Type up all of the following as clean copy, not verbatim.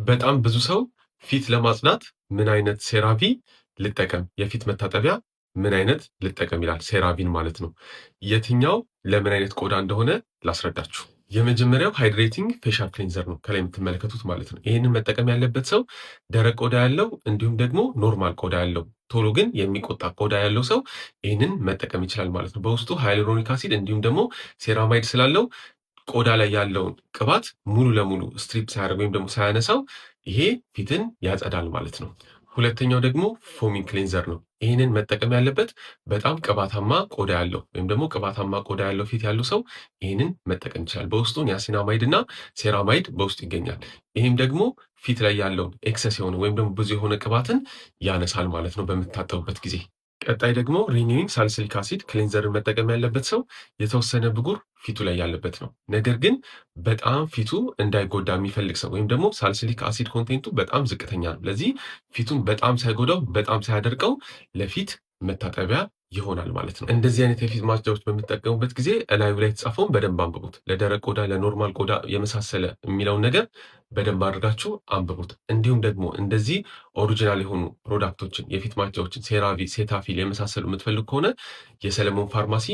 በጣም ብዙ ሰው ፊት ለማጽዳት ምን አይነት CeraVe ልጠቀም፣ የፊት መታጠቢያ ምን አይነት ልጠቀም ይላል። CeraVe ን ማለት ነው። የትኛው ለምን አይነት ቆዳ እንደሆነ ላስረዳችሁ። የመጀመሪያው hydrating facial cleanser ነው፣ ከላይ የምትመለከቱት ማለት ነው። ይህንን መጠቀም ያለበት ሰው ደረቅ ቆዳ ያለው እንዲሁም ደግሞ normal ቆዳ ያለው፣ ቶሎ ግን የሚቆጣ ቆዳ ያለው ሰው ይህንን መጠቀም ይችላል ማለት ነው። በውስጡ hyaluronic acid እንዲሁም ደግሞ ceramide ስላለው ቆዳ ላይ ያለውን ቅባት ሙሉ ለሙሉ strip ሳያደርግ ወይም ደግሞ ሳያነሳው ይሄ ፊትን ያጸዳል ማለት ነው። ሁለተኛው ደግሞ foaming cleanser ነው። ይህንን መጠቀም ያለበት በጣም ቅባታማ ቆዳ ያለው ወይም ደግሞ ቅባታማ ቆዳ ያለው ፊት ያለው ሰው ይህንን መጠቀም ይችላል። በውስጡ niacinamide እና ceramide በውስጡ ይገኛል። ይህም ደግሞ ፊት ላይ ያለውን excess የሆነ ወይም ደግሞ ብዙ የሆነ ቅባትን ያነሳል ማለት ነው በምታጠቡበት ጊዜ። ቀጣይ ደግሞ renewing salicylic acid cleanser ን መጠቀም ያለበት ሰው የተወሰነ ብጉር ፊቱ ላይ ያለበት ነው። ነገር ግን በጣም ፊቱ እንዳይጎዳ የሚፈልግ ሰው ወይም ደግሞ salicylic acid content ኡ በጣም ዝቅተኛ ነው። ለዚህ ፊቱን በጣም ሳይጎዳው፣ በጣም ሳያደርቀው ለፊት መታጠቢያ ይሆናል ማለት ነው። እንደዚህ አይነት የፊት ማጽጃዎች በምትጠቀሙበት ጊዜ እላዩ ላይ የተጻፈውን በደንብ አንብቡት። ለደረቅ ቆዳ፣ ለ normal ቆዳ የመሳሰለ የሚለውን ነገር በደንብ አድርጋችሁ አንብቡት። እንዲሁም ደግሞ እንደዚህ original የሆኑ product ኦችን፣ የፊት ማጽጃዎችን፣ CeraVe፣ Cetaphil የመሳሰሉ የምትፈልጉ ከሆነ የሰለሞን ፋርማሲ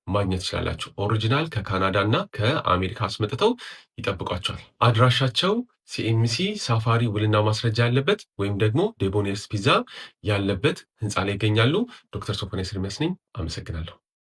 ማግኘት ትችላላችሁ። Original ከካናዳ እና ከአሜሪካ አስመጥተው ይጠብቋችኋል። አድራሻቸው ሲኤምሲ ሳፋሪ ውልና ማስረጃ ያለበት ወይም ደግሞ ዴቦኔርስ ፒዛ ያለበት ህንፃ ላይ ይገኛሉ። ዶክተር ሶፎንያስ ኤርሚያስ ነኝ። አመሰግናለሁ።